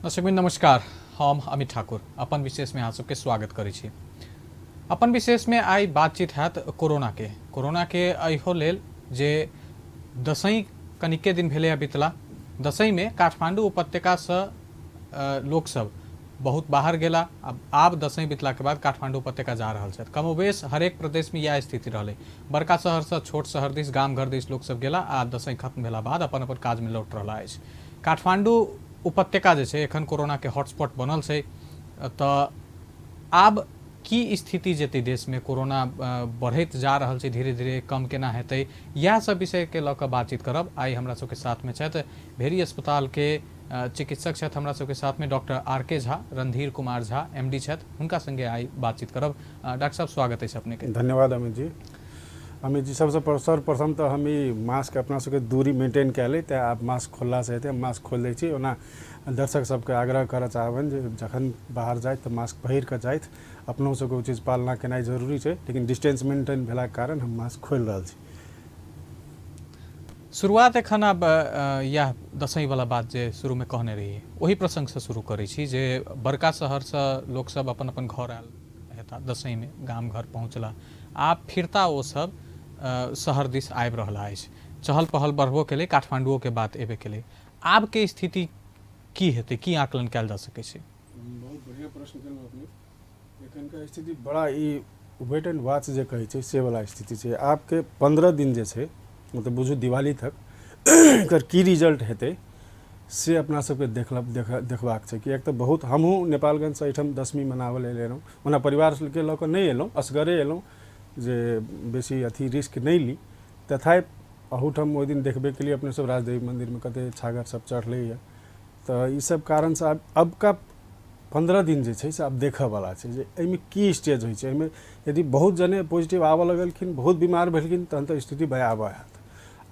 दर्शकबिन नमस्कार, हम अमित ठाकुर अपन विशेषमे अहाँ सबके स्वागत करै छी। अपन विशेषमे आइ बातचीत हैत कोरोनाके एहो लेल जे दसैँ कनिके दिन भेलै बितला। दसैँमे काठमाण्डू उपत्यकासँ लोकसब बहुत बाहर गेला। आब दसैँ बितलाके बाद काठमाण्डू उपत्यका जा रहल छथि। कमोबेश हरेक प्रदेशमे इएह स्थिति रहलै। बड़का शहरसँ छोट शहर दिस, गाम घर दिस लोकसब गेला आ दसैँ खत्म भेला बाद अपन अपन काजमे लौट रहला अछि। काठमाण्डू उपत्यका जे छै एखन कोरोनाके हॉटस्पॉट बनल छै। तऽ आब की स्थिति जेतै देशमे, कोरोना बढ़ैत जा रहल छै धीरे धीरे, कम केना हेतै, इएह सब विषयके लऽ कऽ बातचीत करब। आइ हमरा सबके साथमे छथि भेरी अस्पतालके चिकित्सक छथि हमरा सबके साथमे doctor R K Jha, Randhir Kumar Jha MD छथि, हुनका संगे आइ बातचीत करब। डॉक्टर साहब स्वागत अछि अपनेके। धन्यवाद अमित जी। अमित जी, सबसँ सर्वप्रथम तऽ हम ई मास्क अपना सबके दूरी मेंटेन कए ली, तेँ आब मास्क खोललासँ हेतै, हम मास्क खोलि दै छी। ओना दर्शक सबके आग्रह करऽ चाहबनि जे जखन बाहर जाथि तऽ मास्क पहिर कऽ जाथि, अपनो सबके ओ चीज पालना केनाइ जरूरी छै, लेकिन डिस्टेंस मेंटेन भेलाके कारण हम मास्क खोलि रहल छी। शुरुआत एखन आब इएह दसैँवला बात जे शुरूमे कहने रही ओही प्रसङ्गसँ शुरू करै छी जे बड़का शहरसँ लोकसब अपन अपन घर आयल हेता, दसैँमे गाम घर पहुँचला, आब फिरता ओ सब शहर दिस आबि रहला अछि। चहल पहल बढ़बो केलै, काठमाण्डुओके बात एबे केलै। आबके स्थिति की हेतै, की आकलन कयल जा सकै छै? बहुत बढ़िआँ प्रश्न केलहुँ अपने। एखनका स्थिति बड़ा ई वेट एंड वॉच जे कहै छै से वाला स्थिति छै। आबके 15 दिन जे छै, मतलब बुझू दिवाली तक एकर की रिजल्ट हेतै से अपना सबके देखबाक छै। किएक तऽ बहुत हमहूँ नेपालगंजसँ एहिठाम दसमी मनाबऽ लेल एलहुँ, ओना परिवारके लऽ कऽ नहि एलहुँ, असगरे एलहुँ जे बेसी अथी रिस्क नहि ली। तथापि अहूठाम ओहि दिन देखबे केलियै अपने सब राजदेवी मन्दिरमे कते छागर सब चढ़लैए। तऽ ई सब कारणसँ आब अबका 15 दिन जे छै से आब देखऽवला छै जे एहिमे की स्टेज होइ छै। एहिमे यदि बहुत जने पॉजिटिव आबऽ लगलखिन, बहुत बीमार भेलखिन, तहन तऽ स्थिति भयावह हैत,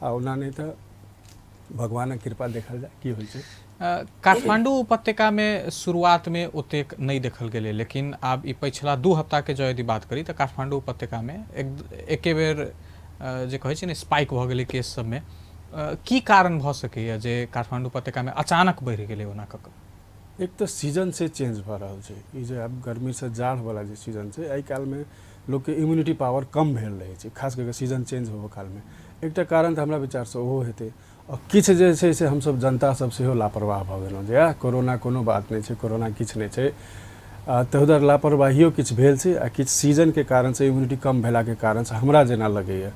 आ ओना नहि तऽ भगवानक कृपा देखल जाय की होइ छै। काठमाण्डू उपत्यकामे शुरुआतमे ओतेक नहि देखल गेलै, लेकिन आब ई पछिला 2 हफ्ताके जँ यदि बात करी तऽ काठमाण्डू उपत्यकामे एके बेर जे कहै छै ने स्पाइक भऽ गेलै केस सबमे। की कारण भऽ सकैए जे काठमाण्डू उपत्यकामे अचानक बढ़ि गेलै ओना कऽ कऽ? एक तऽ सीजन से चेंज भऽ रहल छै। ई जे आब गर्मीसँ जाड़वला जे सीजन छै, एहि कालमे लोकके इम्यूनिटी पावर कम भेल रहै छै, खास कऽ कऽ सीजन चेंज होबऽ कालमे। एकटा कारण तऽ हमरा विचारसँ ओहो हेतै। आओर किछु जे छै से हमसब जनता सब सेहो लापरवाह भऽ गेलहुँ जे कोरोना कोनो बात नहि छै, कोरोना किछु नहि छै। आ तहुदर लापरवाहियो किछु भेल छै, आ किछु सीजनके कारणसँ इम्यूनिटी कम भेलाके कारणसँ हमरा जेना लगैए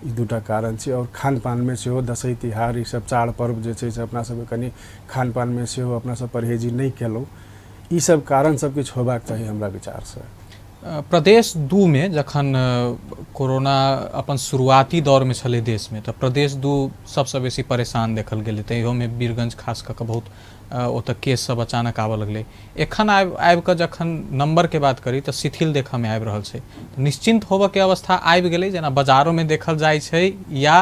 ई दूटा कारण छै। आओर खानपानमे सेहो दसैँ तिहार ई सब चाड़ पर्व जे छै से अपना सबके कनि खानपानमे सेहो अपना सब परहेजी नहि केलहुँ। ई सब कारण सब किछु होयबाक चाही हमरा विचारसँ। प्रदेश 2 मे जखन कोरोना अपन शुरुआती दौरमे छलै देशमे, तऽ प्रदेश 2 सबसँ बेसी परेशान देखल गेलै। तहियोमे वीरगंज खास कऽ कऽ बहुत ओतऽ केस सब अचानक आबऽ लगलै। एखन आबि कऽ जखन नंबरके बात करी तऽ शिथिल देखऽमे आबि रहल छै। निश्चिन्त होबऽके अवस्था आबि गेलै जेना बाजारोमे देखल जाइ छै, या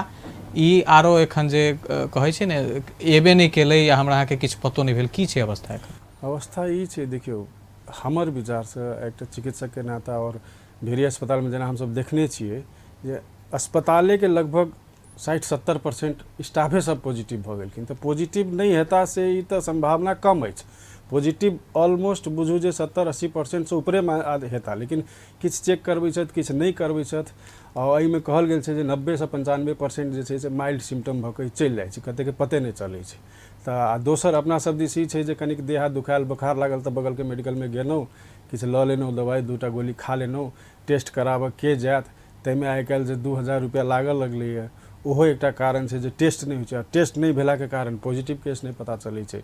ई आरो एखन जे कहै छै ने एबे नहि केलै या हमरा अहाँके किछु पतो नहि भेल, की छै अवस्था एखन? अवस्था ई छै, देखियौ हमर विचारसँ एकटा चिकित्सकके नाता आओर भेरी अस्पतालमे जेना हमसब देखने छियै जे अस्पतालेके लगभग 60-70% स्टाफे सब पॉजिटिव भऽ गेलखिन। तऽ पॉजिटिव नहि हेता से ई तऽ सम्भावना कम अछि। पॉजिटिव ऑलमोस्ट बुझू जे 70-80%सँ ऊपरेमे हेता, लेकिन किछु चेक करबै छथि, किछु नहि करबै छथि। आ एहिमे कहल गेल छै जे 90 से 95% जे छै से माइल्ड सिम्टम भऽ कऽ चलि जाइ छै, कतेकके पते नहि चलै छै। तऽ आ दोसर अपना सब दिस ई छै जे कनिक देह हाथ दुखायल, बोखार लागल तऽ बगलके मेडिकलमे गेलहुँ, किछु लऽ लेलहुँ दवाइ, 2टा गोली खा लेलहुँ। टेस्ट कराबऽ के जायत, ताहिमे आइकाल्हि जे 2000 रुपैआ लागऽ लगलैए, ओहो एकटा कारण छै जे टेस्ट नहि होइ छै। आ टेस्ट नहि भेलाके कारण पॉजिटिव केस नहि पता चलै छै।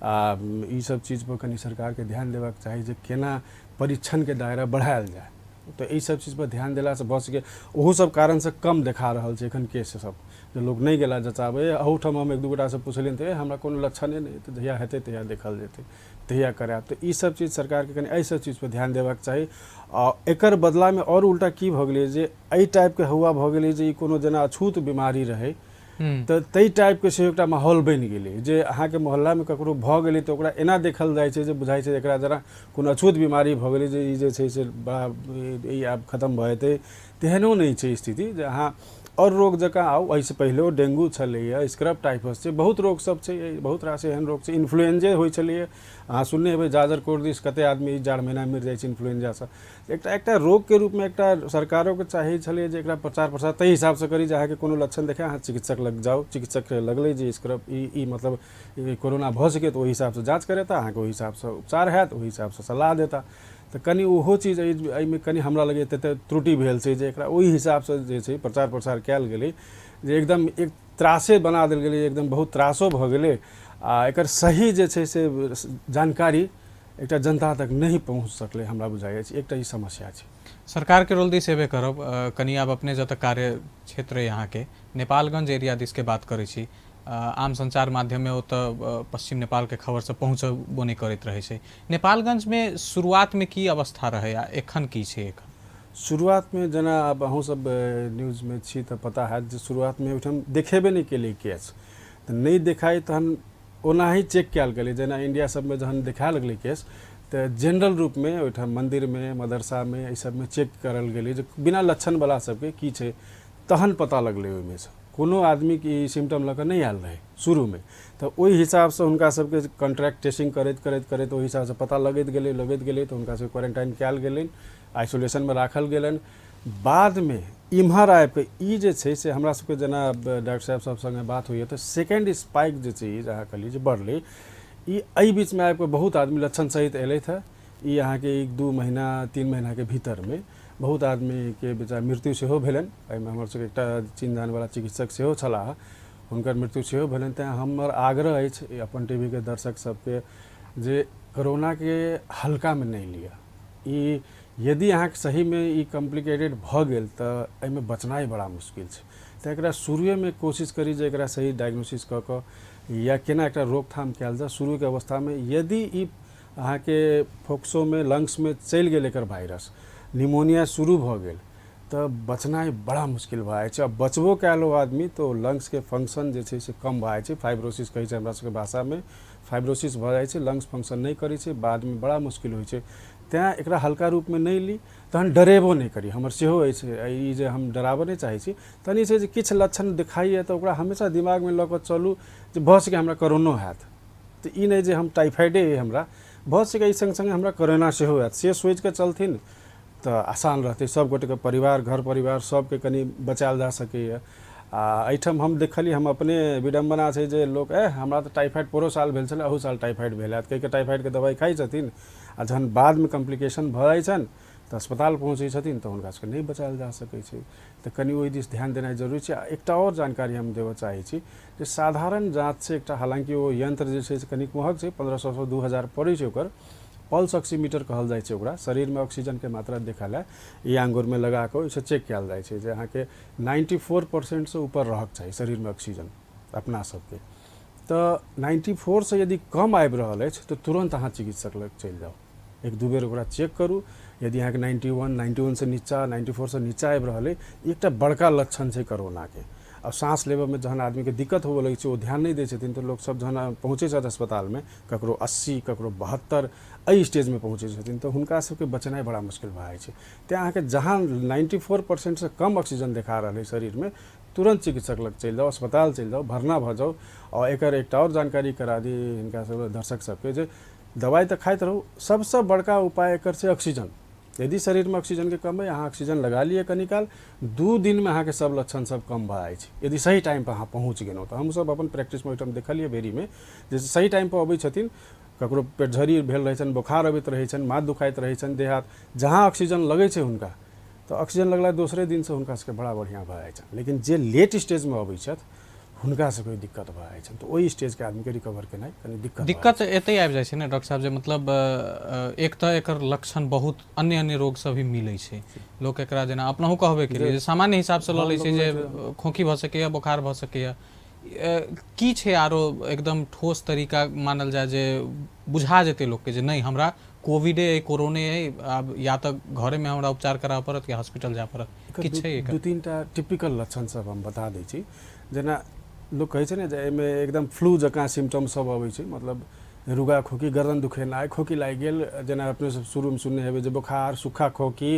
आ ई सब चीजपर कनि सरकारके ध्यान देबाक चाही जे केना परीक्षणके दायरा बढ़ायल जाय। तऽ एहि सब चीजपर ध्यान देलासँ भऽ सकै। ओहो सब कारणसँ कम देखा रहल छै एखन केस सब, जे लोक नहि गेला जँचाबै। अहूठाम हम 1-2 गोटासँ पुछलियनि तऽ हमरा कोनो लक्षणे नहि, तऽ जहिया हेतै तहिया देखल जेतै, तहिया करायब। तऽ ई सब चीज सरकारके कनि एहि सब चीजपर ध्यान देबाक चाही। आ एकर बदलामे आओर उल्टा की भऽ गेलै जे एहि टाइपके हौआ भऽ गेलै जे ई कोनो जेना अछूत बीमारी रहै, तऽ ताहि टाइपके सेहो एकटा माहौल बनि गेलै जे अहाँके मोहल्लामे ककरो भऽ गेलै तऽ ओकरा एना देखल जाइ छै जे बुझाइ छै एकरा जेना कोनो अछूत बीमारी भऽ गेलै, जे ई जे छै से बड़ा ई आब खतम भऽ जेतै। तेहनो नहि छै स्थिति जे अहाँ आओर रोग जकाँ आउ। एहिसँ पहिलेओ डेंगू छलैए, स्क्रब टाइफस छै, बहुत रोग सब छै, बहुत रास एहन रोग छै। इन्फ्लुएंजे होइ छलैए, अहाँ सुनने हेबै जाजरकोट दिस कते आदमी जाड़ महिना मरि जाइ छै इन्फ्लुएंजासँ। एकटा एकटा रोगके रूपमे एकटा सरकारोके चाही छलै जे एकरा प्रचार प्रसार ताहि हिसाबसँ करी जे अहाँके कोनो लक्षण देखै अहाँ चिकित्सक लग जाउ, चिकित्सकके लगलै जे स्क्रब ई मतलब कोरोना भऽ सकै तऽ ओहि हिसाबसँ जाँच करेता, अहाँके ओहि हिसाबसँ उपचार हैत, ओहि हिसाबसँ सलाह देता। तऽ कनि ओहो चीज एहिमे कनि हमरा लगैए तते त्रुटि भेल छै जे एकरा ओहि हिसाबसँ जे छै प्रचार प्रसार कयल गेलै जे एकदम एक त्रासे बना देल गेलै, एकदम बहुत त्रासो भऽ गेलै आ एकर सही जे छै से जानकारी एकटा जनता तक नहि पहुँच सकलै, हमरा बुझाइ अछि एकटा ई समस्या छै। सरकारके रोल दिस एबे करब। कनि आब अपने जतऽ कार्य क्षेत्र अइ अहाँके नेपालगंज एरिया दिसके बात करै छी, आम संचार माध्यममे ओतऽ पश्चिम नेपालके खबर सब पहुँचबो नहि करैत रहै छै। नेपालगंजमे शुरुआतमे की अवस्था रहै आ एखन की छै? एखन शुरुआतमे जेना आब अहूँ सब न्यूजमे छी तऽ पता हैत जे शुरुआतमे ओहिठाम देखेबे नहि केलै केस, तऽ नहि देखाइ तहन ओनाही चेक कयल गेलै। जेना इंडिया सबमे जहन देखाए लगलै केस तऽ जनरल रूपमे ओहिठाम मन्दिरमे मदरसामे एहि सबमे चेक करल गेलै जे बिना लक्षणवला सबके की छै, तहन पता लगलै ओहिमेसँ कोनो आदमीके ई सिम्टम लऽ कऽ नहि आयल रहै शुरूमे। तऽ ओहि हिसाबसँ हुनका सबके कॉन्ट्रैक्ट ट्रेसिंग करैत करैत करैत ओहि हिसाबसँ पता लगैत गेलै लगैत गेलै तऽ हुनका सबके क्वारेंटाइन कयल गेलनि, आइसोलेशनमे राखल गेलनि। बादमे इम्हर आबिकऽ ई जे छै से हमरा सबके जेना डॉक्टर साहब सब सङ्गे बात होइए तऽ सेकेंड स्पाइक जे छै ई जे अहाँ कहलियै जे बढ़लै, ई एहि बीचमे आबिकऽ बहुत आदमी लक्षण सहित एलथि हँ। ई अहाँके 1-2 महीना 3 महीनाके भीतरमे बहुत आदमीके बेचारा मृत्यु सेहो भेलनि। एहिमे हमर सबके एकटा चिन्ह जानवला चिकित्सक सेहो छलाह, हुनकर मृत्यु सेहो भेलनि। तेँ हमर आग्रह अछि अपन टीवीके दर्शक सबके जे कोरोनाके हल्कामे नहि लिअ। ई यदि अहाँके सहीमे ई कॉम्प्लिकेटेड भऽ गेल तऽ एहिमे बचनाइ बड़ा मुश्किल छै। तऽ एकरा शुरुएमे कोशिश करी जे एकरा सही डायग्नोसिस कऽ कऽ या केना एकरा रोकथाम कयल जाय शुरूके अवस्थामे। यदि ई अहाँके फोक्सोमे लंग्समे चलि गेल एकर वायरस, निमोनिया शुरू भऽ गेल तऽ बचनाइ बड़ा मुश्किल भऽ जाइ छै। आ बचबो कयल ओ आदमी तऽ ओ लंग्सके फंक्शन जे छै से कम भऽ जाइ छै, फाइब्रोसिस कहै छै हमरा सबके भाषामे, फाइब्रोसिस भऽ जाइ छै, लंग्स फंक्शन नहि करै छै, बादमे बड़ा मुश्किल होइ छै। तेँ एकरा हल्का रूपमे नहि ली, तहन डरेबो नहि करी। हमर सेहो अछि ई जे हम डराबऽ नहि चाहै छी, तहन ई छै जे किछु लक्षण देखाइए तऽ ओकरा हमेशा दिमागमे लऽ कऽ चलू जे भऽ सकै हमरा कोरोनो हैत, तऽ ई नहि जे हम टाइफाइडे अइ हमरा, भऽ सकै एहि सङ्ग सङ्ग हमरा कोरोना सेहो हैत, से सोचिकऽ चलथिन तऽ आसान रहतै। सब गोटेके परिवार घर परिवार सबके कनि बचायल जा सकैए। आ एहिठाम हम देखलियै, हम अपने विडम्बना छै जे लोक हमरा तऽ टाइफाइड पोरो साल भेल छलै, अहू साल टाइफाइड भेल हैत कहिके टाइफाइडके दबाइ खाइ छथिन आ जहन बादमे कॉम्प्लिकेशन भऽ जाइ छनि तऽ अस्पताल पहुँचै छथिन तऽ हुनका सबके नहि बचायल जा सकै छै। तऽ कनि ओहि दिस ध्यान देनाइ जरूरी छै। आ एकटा आओर जानकारी हम देबऽ चाहै छी जे साधारण जाँच छै एकटा, हालाँकि ओ यंत्र जे छै से कनिक महग छै, 1500 से 2000 पड़ै छै ओकर, पल्स ऑक्सीमीटर कहल जाइ छै ओकरा। शरीरमे ऑक्सीजनके मात्रा देखऽ लए ई आङ्गुरमे लगा कऽ ओहिसँ चेक कयल जाइ छै जे अहाँके 94% से ऊपर रहक चाही शरीरमे ऑक्सीजन अपना सबके। तऽ 94 से यदि कम आबि रहल अछि तऽ तुरन्त अहाँ चिकित्सक लग चलि जाउ, 1-2 बेर ओकरा चेक करू। यदि अहाँके 91 से नीचा 94 से नीचा आबि रहल अइ, एकटा बड़का लक्षण छै कोरोनाके। आ साँस लेबऽमे जहन आदमीके दिक्कत होबऽ लगै छै, ओ ध्यान नहि दै छथिन, तऽ लोकसब जहन पहुँचै छथि अस्पतालमे, ककरो 80 ककरो 72 एहि स्टेजमे पहुँचै छथिन तऽ हुनका सबके बचनाइ बड़ा मुश्किल भऽ जाइ छै। तेँ अहाँके जहाँ 94% से कम ऑक्सीजन देखा रहल अइ शरीरमे, तुरन्त चिकित्सक लग चलि जाउ, अस्पताल चलि जाउ, भरना भऽ जाउ। आओर एकर एकटा आओर जानकारी करा दी हिनका सब दर्शक सबके जे दबाइ तऽ खाइत रहू, सबसँ बड़का उपाय एकर छै ऑक्सीजन। यदि शरीरमे ऑक्सीजनके कम अइ, अहाँ ऑक्सीजन लगा लिअ कनी काल, 2 दिनमे अहाँके सब लक्षण सब कम भऽ जाइ छै यदि सही टाइमपर अहाँ पहुँच गेलहुँ तऽ। हमसब अपन प्रैक्टिसमे ओहिठाम देखलियै भेरीमे जे सही टाइमपर अबै छथिन, ककरो पेटझड़ी भेल रहै छनि, बोखार अबैत रहै छनि, माथ दुखाइत रहै छनि, देह हाथ, जहाँ ऑक्सीजन लगै छै हुनका तऽ ऑक्सीजन लगला दोसरे दिनसँ हुनका सबके बड़ा बढ़िआँ भऽ जाइ छनि। लेकिन जे लेट स्टेजमे अबै छथि हुनका सबके दिक्कत भऽ जाइ छनि, तऽ ओहि स्टेजके आदमीके रिकवर केनाइ कनि दिक्कत एतै आबि जाइ छै ने डॉक्टर साहब, जे मतलब एक तऽ एकर लक्षण बहुत अन्य अन्य रोग से भी मिलै छै। लोक एकरा जेना अपनहु कहबे केलियै जे सामान्य हिसाबसँ लऽ लै छै जे खोंखी भऽ सकैए, बोखार भऽ सकैए, की छै आरो एकदम ठोस तरीका मानल जाय जे बुझा जेतै लोकके जे नहि हमरा कोविडे अइ, कोरोने अइ, आब या तऽ घरेमे हमरा उपचार कराबऽ पड़त या हॉस्पिटल जाय पड़त, किछु छै? 2-3 टा टिपिकल लक्षण सब हम बता दै छी। जेना लोक कहै छै ने जे एहिमे एकदम फ्लू जकाँ सिम्टम सब अबै छै, मतलब रुगा खोकी, गर्दन दुखेनाइ, खोकी लागि गेल, जेना अपने सब शुरूमे सुनने हेबै जे बोखार, सूखा खोकी,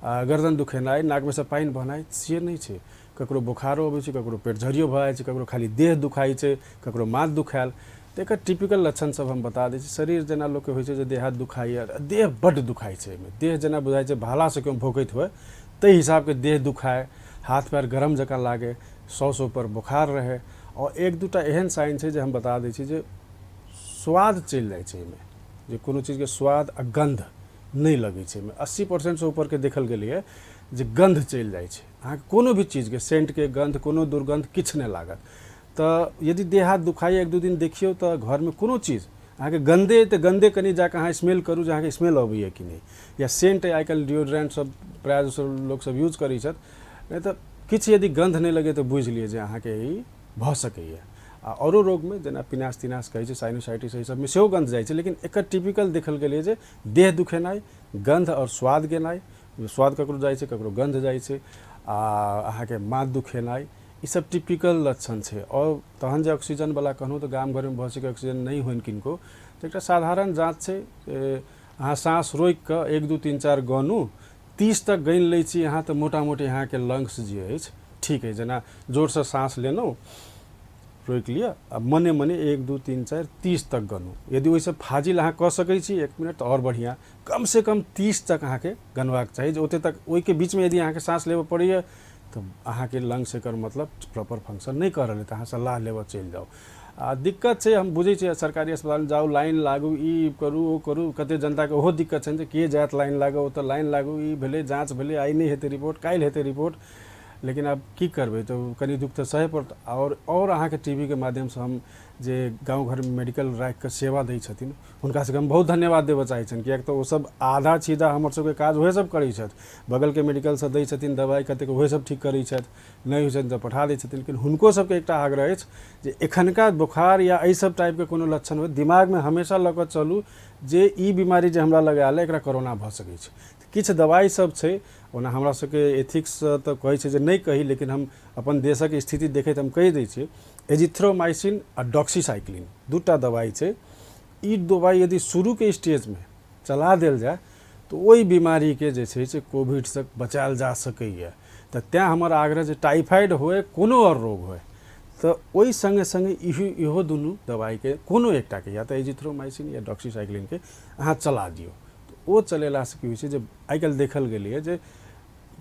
गर्दन दुखेनाइ, नाकमे से पानि बहनाइ, से नहि छै। ककरो बोखारो अबै छै, ककरो पेट झरियो भऽ जाइ छै, ककरो खाली देह दुखाइ छै, ककरो माथ दुखायल। तऽ एकर टिपिकल लक्षण सब हम बता दै छी। शरीर जेना लोकके होइ छै जे देह हाथ दुखाइए, देह बड्ड दुखाइ छै, एहिमे देह जेना बुझाइ छै भालासँ केओ भोकैत हुए ताहि हिसाबके देह दुखाय, हाथ पैर गरम जकाँ लागै, 100 से ऊपर बोखार रहै। आओर एक दूटा एहन साइन छै जे हम बता दै छी जे स्वाद चलि जाइ छै एहिमे, जे कोनो चीजके स्वाद आ गन्ध नहि लगै छै एहिमे। 80%सँ ऊपरके देखल गेलैए जे गन्ध चलि जाइ छै, अहाँके कोनो भी चीजके सेंटके गन्ध, कोनो दुर्गन्ध किछु नहि लागत। तऽ यदि देह हाथ दुखाइए 1-2 दिन देखियौ तऽ घरमे कोनो चीज अहाँके गन्दे तऽ गन्दे कनि जाकऽ अहाँ स्मेल करू जे अहाँके स्मेल अबैए कि नहि, या सेंट आइ काल्हि डिओड्रेंट सब प्रायः लोकसब यूज करै छथि, नहि तऽ किछु यदि गन्ध नहि लगै तऽ बुझि लिअ जे अहाँके ई भऽ सकैए। आ औरो रोगमे जेना पिनास तिनास कहै छै, साइनोसाइटिस, एहि सबमे सेहो गन्ध जाइ छै, लेकिन एकर टिपिकल देखल गेलैए जे देह दुखेनाइ, गन्ध आओर स्वाद गेनाइ, स्वाद ककरो जाइ छै, ककरो गन्ध जाइ छै, आ अहाँके माथ दुखेनाइ, ई सब टिपिकल लक्षण छै। आओर तहन जे ऑक्सीजनवला कहलहुँ तऽ गाम घरमे भऽ सकै ऑक्सीजन नहि होइन किनको, तऽ एकटा साधारण जाँच छै, अहाँ साँस रोकि कऽ 1 2 3 4 गनू, 30 तक गनि लै छी अहाँ तऽ मोटा मोटी अहाँके लंग्स जे अछि ठीक अछि। जेना जोरसँ साँस लेलहुँ, रोकि लिअ आ मने मने 1 2 3 4 30 तक गनू। यदि ओहिसँ फाजिल अहाँ कऽ सकै छी 1 मिनट तऽ आओर बढ़िआँ, कमसँ कम 30 तक अहाँके गनबाक चाही, जे ओतेक तक ओहिके बीचमे यदि अहाँके साँस लेबऽ पड़ैए तऽ अहाँके लंग्स एकर मतलब प्रॉपर फंक्शन नहि कऽ रहल अइ, तऽ अहाँ सलाह लेबऽ चलि जाउ। आ दिक्कत छै, हम बुझै छियै, सरकारी अस्पतालमे जाउ, लाइन लागू, ई करू ओ करू, कतेक जनताके ओहो दिक्कत छनि जे के जायत लाइन लागऽ, ओतऽ लाइन लागू, ई भेलै जाँच भेलै, आइ नहि हेतै रिपोर्ट, काल्हि हेतै रिपोर्ट, लेकिन आब की करबै, तऽ कनि दुःख तऽ सहय पड़त। आओर अहाँके टीवीके माध्यमसँ हम जे गाँव घरमे मेडिकल राखिकऽ सेवा दै छथिन हुनका सबके हम बहुत धन्यवाद देबऽ चाहै छियनि, किएक तऽ ओसब आधा छीधा हमर सबके काज उएह सब करै छथि। बगलके मेडिकलसँ दै छथिन दबाइ, कतेक उएह सब ठीक करै छथि, नहि होइ छनि तऽ पठा दै छथिन। लेकिन हुनको सबके एकटा आग्रह अछि जे एखनका बोखार या एहि सब टाइपके कोनो लक्षण होइ, दिमागमे हमेशा लऽ कऽ चलू जे ई बीमारी जे हमरा लग आयल एकरा कोरोना भऽ सकै छै। किछु दबाइ सब छै, ओना हमरा सबके एथिक्स तऽ कहै छै जे नहि कही, लेकिन हम अपन देशक स्थिति देखैत हम कहि दै छी, एजिथ्रोमाइसिन आ डॉक्सीसाइक्लिन दूटा दबाइ छै। ई दबाइ यदि शुरूके स्टेजमे चला देल जाय तऽ ओहि बीमारीके जे छै से कोविडसँ बचायल जा सकैए। तऽ तेँ हमर आग्रह जे टाइफाइड होए कोनो आओर रोग होए तऽ ओहि सङ्गे सङ्गे इहो दुनू दबाइके कोनो एकटाके या तऽ एजिथ्रोमाइसिन या डॉक्सीसाइक्लिनके अहाँ चला दियौ। तऽ ओ चलेलासँ की होइ छै जे आइ काल्हि देखल गेलैए जे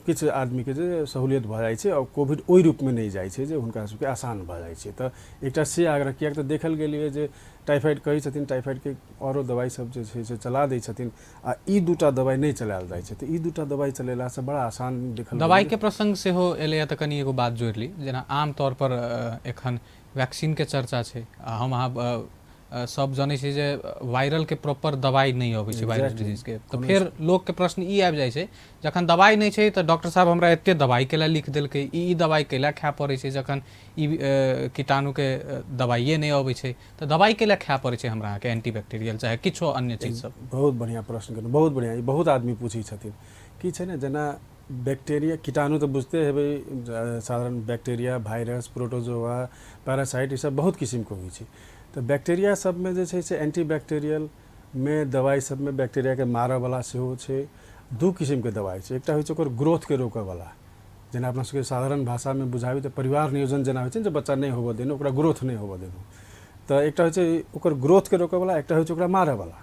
किछु आदमीके जे सहूलियत भऽ जाइ छै आओर कोविड ओहि रूपमे नहि जाइ छै, जे हुनका सबके आसान भऽ जाइ छै। तऽ एकटा से आग्रह, किएक तऽ देखल गेलैए जे टाइफाइड कहै छथिन, टाइफाइडके औरो दबाइ सब जे छै से चला दै छथिन आ ई दूटा दबाइ नहि चलायल जाइ छै, तऽ ई दूटा दबाइ चलेलासँ बड़ा आसान देखल। दबाइके प्रसङ्ग सेहो एलैए तऽ कनि एगो बात जोड़ि ली, जेना आमतौर पर एखन वैक्सीनके चर्चा छै आ हम अहाँ सब जनै छी जे वायरलके प्रॉपर दबाइ नहि अबै छै वायरल डिजीजके, तऽ फेर लोकके प्रश्न ई आबि जाइ छै जखन दबाइ नहि छै तऽ डॉक्टर साहब हमरा एते दबाइ कैला लिख देलकै, ई दबाइ कैला खाय पड़ै छै, जखन ई कीटाणुके दबाइए नहि अबै छै तऽ दबाइ कैला खाय पड़ै छै हमरा अहाँके एंटीबैक्टीरियल चाहे किछो अन्य चीज सब। बहुत बढ़िआँ प्रश्न केलहुँ, बहुत बढ़िआँ, ई बहुत आदमी पूछै छथिन। की छै ने, जेना बैक्टीरिया कीटाणु तऽ बुझते हेबै, साधारण बैक्टीरिया, वायरस, प्रोटोजोआ, पैरासाइट, ई सब बहुत किसिमके होइ छै। तऽ बैक्टीरिया सबमे जे छै से एंटीबैक्टीरियलमे दबाइ सबमे बैक्टीरियाके मारऽवला सेहो छै। दू किसिमके दबाइ छै, एकटा होइ छै ओकर ग्रोथके रोकऽवला, जेना अपना सबके साधारण भाषामे बुझाबी तऽ परिवार नियोजन जेना होइ छै ने, जे बच्चा नहि होबऽ देलहुँ, ओकरा ग्रोथ नहि होबऽ देलहुँ। तऽ एकटा होइ छै ओकर ग्रोथके रोकऽवला, एकटा होइ छै ओकरा मारऽवला।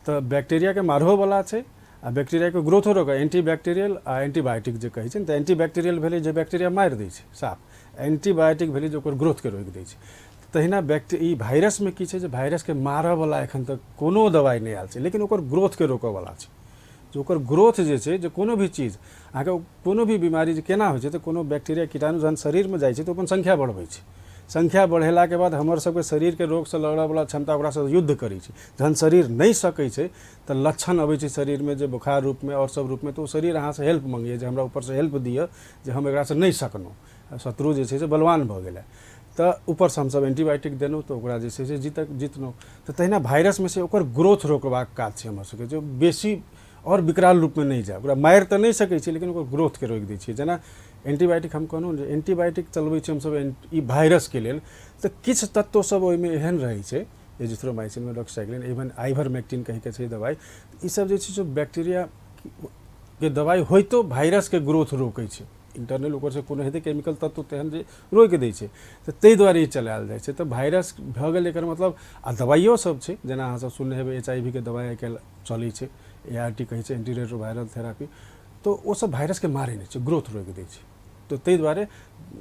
तऽ बैक्टीरियाके मारहोवला छै आ बैक्टीरियाके ग्रोथो रोकऽ, एंटीबैक्टीरियल आ एंटीबायोटिक जे कहै छै ने। तऽ एंटीबैक्टीरियल भेलै जे बैक्टीरिया मारि दै छै साफ, एंटीबायोटिक भेलै जे ओकर ग्रोथके रोकि दै छै। तहिना ई वायरसमे की छै जे वायरसके मारऽवला एखन तक कोनो दबाइ नहि आयल छै, लेकिन ओकर ग्रोथके रोकऽवला छै। जे ओकर ग्रोथ जे छै, जे कोनो भी चीज अहाँके कोनो भी बीमारी जे केना होइ छै, तऽ कोनो बैक्टीरिया कीटाणु जहन शरीरमे जाइ छै तऽ अपन संख्या बढ़बै छै। संख्या बढ़ेलाके बाद हमर सबके शरीरके रोगसँ लड़ऽवला क्षमता ओकरासँ युद्ध करै छै। जहन शरीर नहि सकै छै तऽ लक्षण अबै छै शरीरमे, जे बोखार रूपमे आओर सब रूपमे। तऽ ओ शरीर अहाँसँ हेल्प मङ्गैए जे हमरा ऊपरसँ हेल्प दिअ, जे हम एकरासँ नहि सकलहुँ, शत्रु जे छै से बलवान भऽ गेलै। तऽ ऊपरसँ हमसब एंटीबायोटिक देलहुँ तऽ ओकरा जे छै से जितलहुँ। तऽ तहिना वायरसमे से ओकर ग्रोथ रोकबाक काज छै हमर सबके, जे बेसी आओर विकराल रूपमे नहि जाय। ओकरा मारि तऽ नहि सकै छी, लेकिन ओकर ग्रोथके रोकि दै छियै। जेना एंटीबायोटिक हम कहलहुँ जे एंटीबायोटिक चलबै छी हमसब ई वायरसके लेल, तऽ किछु तत्व सब ओहिमे एहन रहै छै, एजिथ्रोमाइसिनमे, डॉक्सीसाइक्लिन, इवन आइवरमेक्टिन कहिके छै दबाइ, ई सब जे छै से बैक्टीरियाके दबाइ होइतो वायरसके ग्रोथ रोकै छै। इंटरनल ओकर से कोनो हेतै केमिकल तत्व तेहन जे रोकि दै छै, तऽ ताहि दुआरे ई चलायल जाइ छै। तऽ वायरस भऽ गेल एकर मतलब। आ दवाइयो सब छै, जेना अहाँ सब सुनने हेबै HIV के दवाइ आइ काल्हि चलै छै, ART कहै छै, एंटी रेट्रोवायरल थेरापी। तऽ ओ सब वायरसके मारै नहि छै, ग्रोथ रोकि दै छै। तऽ ताहि दुआरे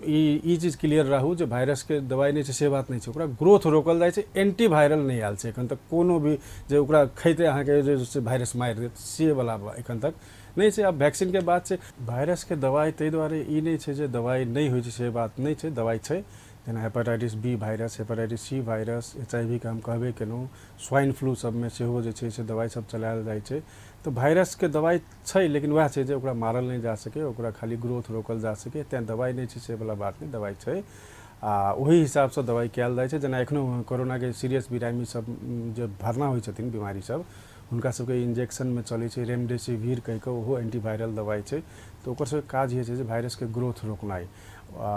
ई चीज क्लियर राहू जे वायरसके दवाइ नहि छै से बात नहि छै, ओकरा ग्रोथ रोकल जाइ छै। एंटी वायरल नहि आयल छै एखन तक कोनो भी जे ओकरा खैते अहाँके जे वायरस मारि देत से वला एखन तक नहि छै। आब वैक्सीनके बात छै, वायरसके दवाइ ताहि दुआरे ई नहि छै जे दवाइ नहि होइ छै से बात नहि छै, दवाइ छै। जेना hepatitis B virus, hepatitis C virus, HIV के हम कहबे केलहुँ, स्वाइन फ्लू सबमे सेहो जे छै से दवाइ सब चलायल जाइ छै। तऽ वायरसके दवाइ छै, लेकिन वएह छै जे ओकरा मारल नहि जा सकै, ओकरा खाली ग्रोथ रोकल जा सकै, तेँ दवाइ नहि छै से वला बात नहि, दवाइ छै। आ ओहि हिसाबसँ दवाइ कयल जाइ छै। जेना एखनो कोरोनाके सीरियस बीमारी सब जे भरना होइ छथिन बीमारी सब, हुनका सबके इंजेक्शनमे चलै छै रेमडेसिविर कहि कऽ, ओहो एंटीवायरल दवाइ छै। तऽ ओकर सबके काज होइ छै जे वायरसके ग्रोथ रोकनाइ, आ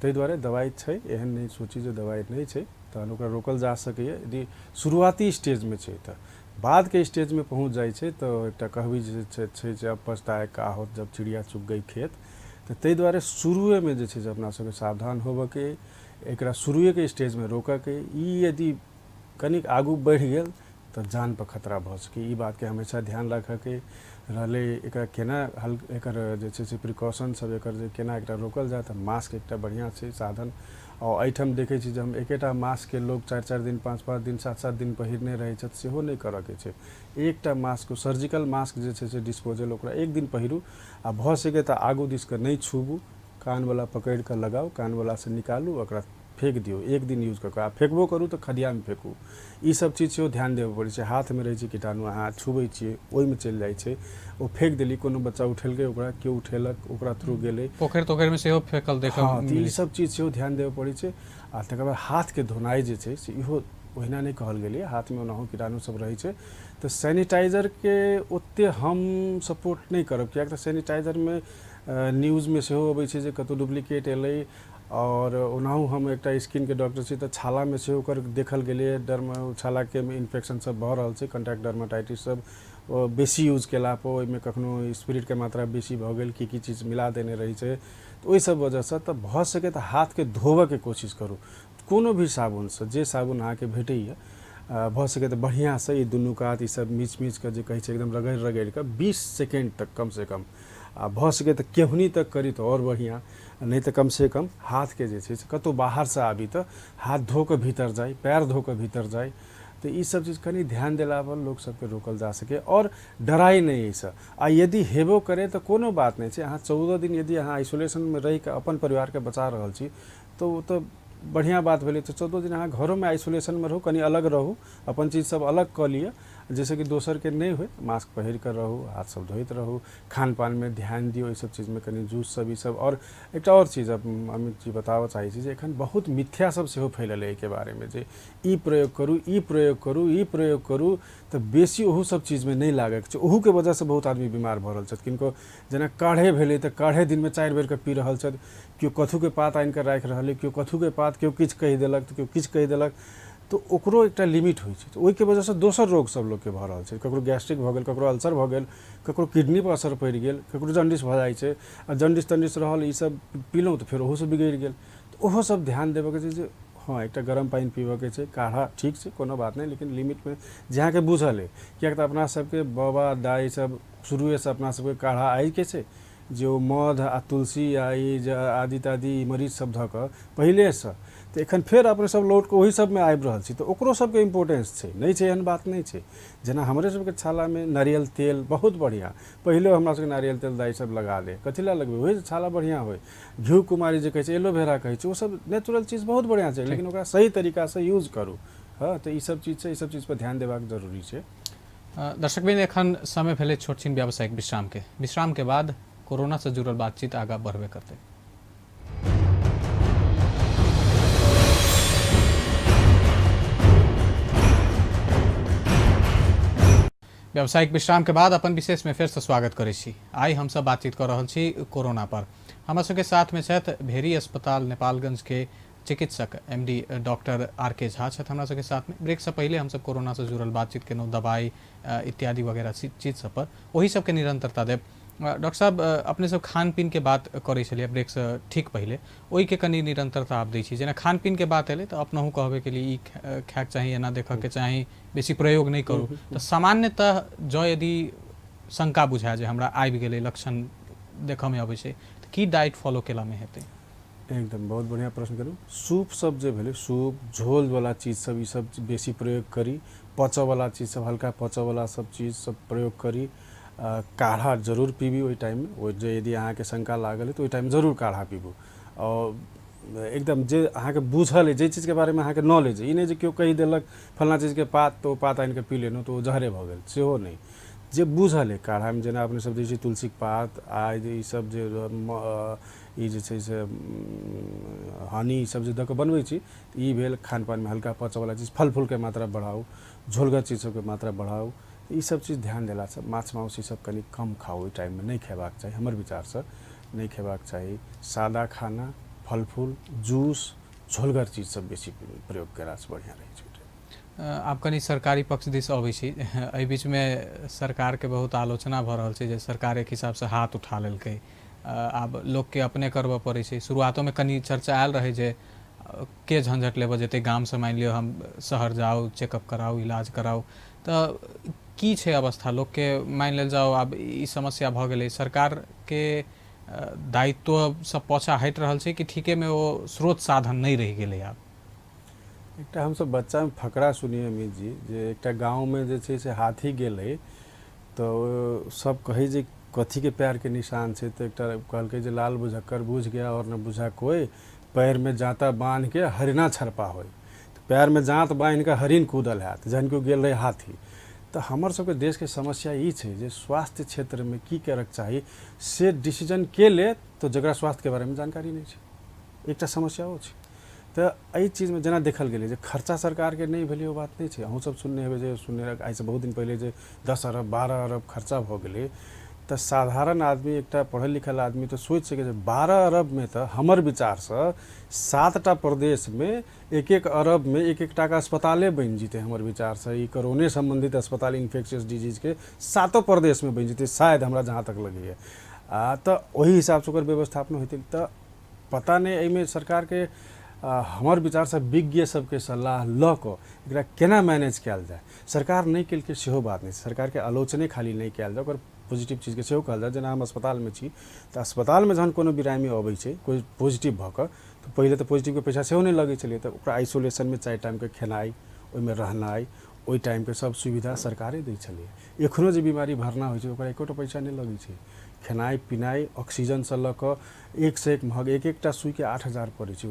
ताहि दुआरे दवाइ छै। एहन नहि सोची जे दवाइ नहि छै, तहन ओकरा रोकल जा सकैए यदि शुरुआती स्टेजमे छै। तऽ बादके स्टेजमे पहुँच जाइ छै तऽ एकटा कहबी जे छै जे अब पछताए का होत जब चिड़िया चुग गई खेत। तऽ ताहि दुआरे शुरुएमे जे छै से अपना सबके सावधान होबऽके, एकरा शुरुएके स्टेजमे रोकऽके। ई यदि कनिक आगू बढ़ि गेल तऽ जानपर खतरा भऽ सकै, ई बातके हमेशा ध्यान राखऽके रहलै। एकरा केना हल, एकर जे छै से प्रिकॉशन सब, एकर जे केना एकरा रोकल जाय, तऽ मास्क एकटा बढ़िआँ छै साधन। आओर एहिठाम देखै छी जे हम एकेटा मास्कके लोक 4-4 दिन, 5-5 दिन, 7-7 दिन पहिरने रहै छथि, सेहो नहि करऽके छै। एकटा मास्क, सर्जिकल मास्क जे छै से डिस्पोजल, ओकरा एक दिन पहिरू आ भऽ सकै तऽ आगू दिसके नहि छूबू, कानवला पकड़ि कऽ लगाउ, कानवलासँ निकालू, ओकरा फेक दियौ, एक दिन यूज कऽ कऽ। आ फेकबो करू तऽ खदियामे फेकू। ई सब चीज सेहो ध्यान देबऽ पड़ै छै। हाथमे रहै छै कीटाणु, अहाँ छुबै छियै ओहिमे चलि जाइ छै, ओ फेक देली, कोनो बच्चा उठेलकै ओकरा, केओ उठेलक, ओकरा थ्रू गेलै, पोखरि तोखरिमे सेहो फेकल देखऽ। हँ, तऽ ई सब चीज सेहो ध्यान देबऽ पड़ै छै। आ तकर बाद हाथके धोनाइ जे छै से इहो ओहिना नहि कहल गेलै, हाथमे ओनाहो कीटाणु सब रहै छै। तऽ सैनिटाइजरके ओते हम सपोर्ट नहि करब, किएक तऽ सैनिटाइजरमे न्यूजमे सेहो अबै छै जे कतहु डुप्लीकेट एलै। आओर ओनाहु हम एकटा स्किनके डॉक्टर छी, तऽ छालामे सेहो ओकर देखल गेलैए, डर्मा छालाके इन्फेक्शन सब भऽ रहल छै, कॉन्टैक्ट डर्माटाइटिस सब बेसी यूज केलापर ओहिमे कखनो स्पिरिटके मात्रा बेसी भऽ गेल, की की चीज मिला देने रहै छै, तऽ ओहि सब वजहसँ तऽ भऽ सकै तऽ हाथके धोबऽके कोशिश करू कोनो भी साबुनसँ, जे साबुन अहाँके भेटैए। भऽ सकै तऽ बढ़िआँसँ ई दुनू कात ई सब मीच मीच कऽ जे कहै छै एकदम रगड़ि रगड़ि कऽ 20 सेकेंड तक कमसँ कम, आ भऽ सकै तऽ केहुनी तक करी तऽ आओर बढ़िआँ, नहि तऽ कमसँ कम हाथके जे छै से कतहु बाहरसँ आबी तऽ हाथ धो कऽ भीतर जाइ, पैर धो कऽ भीतर जाइ। तऽ ई सब चीज कनि ध्यान देलापर लोक सबके रोकल जा सकै आओर डराइ नहि एहिसँ। आ यदि हेबो करे तऽ कोनो बात नहि छै, अहाँ 14 दिन यदि अहाँ आइसोलेशनमे रहि कऽ अपन परिवारके बचा रहल छी तऽ ओ तऽ बढ़िआँ बात भेलै। तऽ 14 दिन अहाँ घरोमे आइसोलेशनमे रहू, कनि अलग रहू, अपन चीज सब अलग कऽ लिअ जाहिसँ कि दोसरके नहि होइ। मास्क पहिर कऽ रहू, हाथ सब धोइत रहू, खान पानमे ध्यान दियौ, एहि सब चीजमे कनि जूस सब ई सब। आओर एकटा आओर चीज अमित जी बताबऽ चाहै छी जे एखन बहुत मिथ्या सब सेहो फैलल एहिके बारेमे, जे ई प्रयोग करू, ई प्रयोग करू, ई प्रयोग करू, तऽ बेसी ओहू सब चीजमे नहि लागैके छै। ओहूके वजहसँ बहुत आदमी बीमार भऽ रहल छथि। किनको जेना काढ़े भेलै तऽ काढ़े दिनमे 4 बेरके पी रहल छथि, केओ कथूके पात आनिकऽ राखि रहल अइ, केओ कथूके पात, केओ किछु कहि देलक तऽ केओ किछु कहि देलक, तऽ ओकरो एकटा लिमिट होइ छै। तऽ ओहिके वजहसँ दोसर रोग सब लोकके भऽ रहल छै, ककरो गैस्ट्रिक भऽ गेल, ककरो अल्सर भऽ गेल, ककरो किडनीपर असर पड़ि गेल, ककरो जॉन्डिस भऽ जाइ छै। आ जॉन्डिस तॉन्डिस रहल ई सब पीलहुँ तऽ फेर ओहोसँ बिगड़ि गेल। तऽ ओहो सब ध्यान देबऽके छै जे हँ एकटा गरम पानि पीबऽके छै, काढ़ा ठीक छै कोनो बात नहि, लेकिन लिमिटमे जे अहाँके बुझल अइ, किएक तऽ अपना सबके बाबा दाइ सब शुरुएसँ अपना सबके काढ़ा आइके छै जे ओ मध आ तुलसी आ ई जे आदि तादि मरीच सब धऽ कऽ पहिलेसँ, तऽ एखन फेर अपने सब लौट कऽ ओहि सबमे आबि रहल छी। तऽ ओकरो सबके इम्पोर्टेंस छै, नहि छै एहन बात नहि छै। जेना हमरे सबके छालामे नारियल तेल बहुत बढ़िआँ, पहिले हमरा सबके नारियल तेल दाइ सब लगा दे, कथी लए लगबै, ओहि छाला बढ़िआँ होइ। घिउ कुमारी जे कहै छै, एलोवेरा कहै छै, ओ सब नेचुरल चीज बहुत बढ़िआँ छै, लेकिन ओकरा सही तरीकासँ यूज करू। हँ, तऽ ई सब चीज छै, ई सब चीजपर ध्यान देबाक जरूरी छै। दर्शकबिन, एखन समय भेलै छोट छिन व्यावसायिक विश्रामके। विश्रामके बाद कोरोना से जुड़ल बातचीत आगाँ बढ़बे करतै। व्यावसायिक विश्राम के बाद अपन विशेष में फेर से स्वागत करै छी। आइ हमसब बातचीत कर रहल छी कोरोना पर। हमरा सबके साथ में छथि भेरी अस्पताल नेपालगंज के चिकित्सक MD doctor RK Jha छथि हमरा सबके साथ में। ब्रेक से पहले हमसब कोरोना से जुड़ल बातचीत केलहुँ, दवाई इत्यादि वगैरह चीज सब पर, ओही सबके निरंतरता देब। डॉक्टर साहब, अपने सब खान पीन के बात करै छलियै ब्रेकसँ ठीक पहिले, ओहिके कनि निरंतरता आब दै छी। जेना खान पीन के बात एलै तऽ अपनहु कहबे के लिए ई खायके चाही, एना देखऽके चाही, बेसी प्रयोग नहि करू। तऽ सामान्यतः जँ यदि शंका बुझाय जे हमरा आबि गेलै, लक्षण देखऽमे अबै छै, तऽ की डाइट फॉलो केलामे हेतै? एकदम बहुत बढ़िआँ प्रश्न करू। सूप सब जे भेलै, सूप झोलवला चीज सब, ई सब बेसी प्रयोग करी। पचऽवला चीज सब, हल्का पचऽवला सब चीज सब प्रयोग करी। काढ़ा जरूर पीबी ओहि टाइममे। ओ जे यदि अहाँके शंका लागल है तऽ ओहि टाइममे जरूर काढ़ा पीबू। आओर एकदम जे अहाँके बुझल अइ, जाहि चीजके बारेमे अहाँके नॉलेज अइ, ई नहि जे केओ कहि देलक फल्लाँ चीजके पात तऽ ओ पात आनिकऽ पी लेलहुँ तऽ ओ जहरे भऽ गेल, सेहो नहि। जे बुझल अइ काढ़ामे, जेना अपने सब दै छी तुलसीके पात, आदि, ई सब जे ई जे छै से हनी ई सब जे दऽ कऽ बनबै छी, ई भेल खानपानमे हल्का पचऽवला चीज। फल फूलके मात्रा बढ़ाउ, झोलगर चीज सबके मात्रा बढ़ाउ, ई सब चीज ध्यान देलासँ। माछ माउस ई सब कनि कम खाउ, ओहि टाइममे नहि खेबाक चाही, हमर विचारसँ नहि खेबाक चाही। सादा खाना, फल फूल, जूस, झोलगर चीज सब बेसी प्रयोग केलासँ बढ़िआँ रहै छै। आब कनि सरकारी पक्ष दिस अबै छी। एहि बीचमे सरकारके बहुत आलोचना भऽ रहल छै जे सरकार एक हिसाबसँ हाथ उठा लेलकै, आब लोकके अपने करबऽ पड़ै छै। शुरुआतोमे कनि चर्चा आयल रहै जे के झंझट लेबऽ जेतै, गामसँ मानि लिअ हम शहर जाउ, चेकअप कराउ, इलाज कराउ, तऽ की छै अवस्था लोकके? मानि लेल जाउ आब ई समस्या भऽ गेलै, सरकारके दायित्व सब पाछा हटि रहल छै कि ठीकेमे ओ स्रोत साधन नहि रहि गेलै आब? एकटा हमसब बच्चामे फकरा सुनियै अमित जी, जे एकटा गाँवमे जे छै से हाथी गेलै तऽ सब कहै जे कथीके पैरके निशान छै, तऽ एकटा कहलकै जे लाल बुझक्कर बुझ गया और न बुझा कोई, पैरमे जाँता बान्हिके हरिना छरपा होइ। तऽ पैरमे जाँत बान्हिके हरिण कूदल हैत जहन कि ओ गेल रहै हाथी। तऽ हमर सबके देशके समस्या ई छै जे स्वास्थ्य क्षेत्रमे की करऽके चाही से डिसीजन के लेत, तऽ जकरा स्वास्थ्यके बारेमे जानकारी नहि छै, एकटा समस्या ओ छै। तऽ एहि चीजमे जेना देखल गेलै जे खर्चा सरकारके नहि भेलै, ओ बात नहि छै। अहूँ सब सुनने हेबै जे सुनने आइसँ बहुत दिन पहिले जे 10 अरब 12 अरब खर्चा भऽ गेलै। तऽ साधारण आदमी, एकटा पढ़ल लिखल आदमी तऽ सोचि सकै छै 12 अरबमे तऽ हमर विचारसँ 7टा प्रदेशमे 1-1 अरबमे 1-1 टाका अस्पताले बनि जेतै। हमर विचारसँ ई कोरोने सम्बन्धित अस्पताल इन्फेक्शियस डिजीजके 7 प्रदेशमे बनि जेतै शायद, हमरा जहाँ तक लगैए। तऽ ओहि हिसाबसँ ओकर व्यवस्थापन होइतै। तऽ पता नहि एहिमे सरकारके हमर विचारसँ विज्ञ सबके सलाह लऽ कऽ एकरा केना मैनेज कयल जाय। सरकार नहि केलकै सेहो बात नहि, सरकारके आलोचने खाली नहि कयल जाय, ओकर पॉजिटिव चीजके सेहो कहल जाय। जेना हम अस्पतालमे छी तऽ अस्पतालमे जहन कोनो बिरामी अबै छै कोइ पॉजिटिव भऽ कऽ, तऽ पहिले तऽ पॉजिटिवके पैसा सेहो नहि लगै छलै, तऽ ओकरा आइसोलेशनमे 4 टाइमके खेनाइ, ओहिमे रहनाइ, ओहि टाइमके सब सुविधा सरकारे दै छलै। एखनो जे बीमारी भरना होइ छै ओकरा एकोटा पैसा नहि लगै छै। खेनाइ पिनाइ, ऑक्सीजनसँ लऽ कऽ 1 से 1 महग, 1-1टा सुइके 8000 पड़ै छै।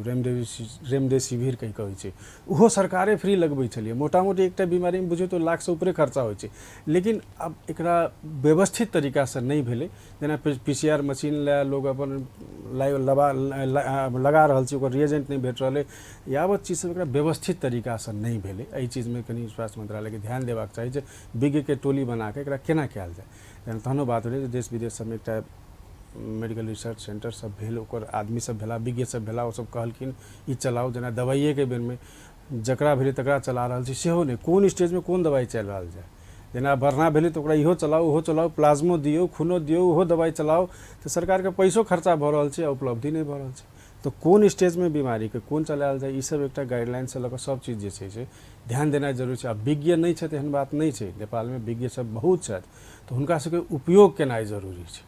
रेमडेसिविर कहि कहै छै, ओहो सरकारे फ्री लगबै छलियै। मोटा मोटी एकटा बीमारीमे बुझियौ तऽ लाखसँ ऊपरे खर्चा होइ छै। लेकिन आब एकरा व्यवस्थित तरीकासँ नहि भेलै। जेना PCR machine लए लोग अपन लगा रहल छै, ओकर रिएजेंट नहि भेट रहलै, यावत चीज सब एकरा व्यवस्थित तरीकासँ नहि भेलै। एहि चीजमे कनि स्वास्थ्य मंत्रालयके ध्यान देबाक चाही जे विज्ञके टोली बना कऽ एकरा केना कयल जाय। तहनो बात भेलै जे देश विदेश सबमे एकटा मेडिकल रिसर्च सेंटर सब भेल, ओकर आदमी सब भेला, विज्ञ सब भेला, ओ सब कहलखिन ई चलाउ। जेना दवाइएके बेरमे जकरा भेलै तकरा चला रहल छी सेहो नहि, कोन स्टेजमे कोन दवाइ चलि रहल जाय। जेना भरना भेलै तऽ ओकरा इहो चलाउ, ओहो चलाउ, प्लाज्मो दियौ, खूनो दियौ, ओहो दवाइ चलाउ, तऽ सरकारके पैसो खर्चा भऽ रहल छै आ उपलब्धि नहि भऽ रहल छै। तऽ कोन स्टेजमे बीमारीके कोन चलायल जाय, ई सब एकटा गाइडलाइनसँ लऽ कऽ सब चीज जे छै से ध्यान देनाइ जरूरी छै। आ विज्ञ नहि छथि एहन बात नहि छै, नेपालमे विज्ञ सब बहुत छथि, तऽ हुनका सबके उपयोग केनाइ जरूरी छै।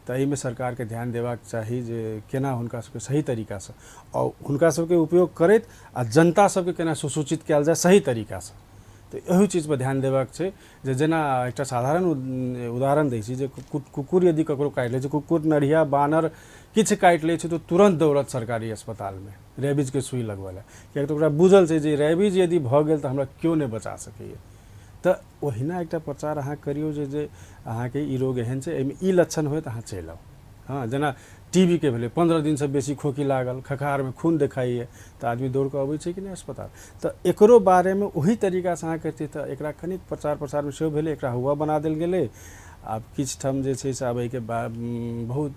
तऽ एहिमे सरकारके ध्यान देबाक चाही जे केना हुनका सबके सही तरीकासँ आओर हुनका सबके उपयोग करैत आ जनता सबके केना सुसूचित कयल जाय सही तरीकासँ, तऽ एहू चीजपर ध्यान देबाक छै। जे जेना एकटा साधारण उदाहरण दै छी जे कुकुर यदि ककरो काटि लै छै, कुकुर, नढ़िया, बानर किछु काटि लै छै तऽ तुरन्त दौड़त सरकारी अस्पतालमे रेबीजके सुइ लगबै लए, किएकि तऽ ओकरा बुझल छै जे रेबीज यदि भऽ गेल तऽ हमरा केओ नहि बचा सकैए। तऽ ओहिना एकटा प्रचार अहाँ करियौ जे जे अहाँके ई रोग एहन छै, एहिमे ई लक्षण होय तऽ अहाँ चलि आउ। हँ, जेना टीबीके भेलै, 15 दिनसँ बेसी खोखी लागल, खखारमे खून देखाइए, तऽ आदमी दौड़ कऽ अबै छै कि नहि अस्पताल? तऽ एकरो बारेमे ओही तरीकासँ अहाँ करितियै तऽ एकरा कनिक प्रचार प्रसारमे सेहो भेलै, एकरा हुआ बना देल गेलै। आब किछु ठाम जे छै से आब एहिके बहुत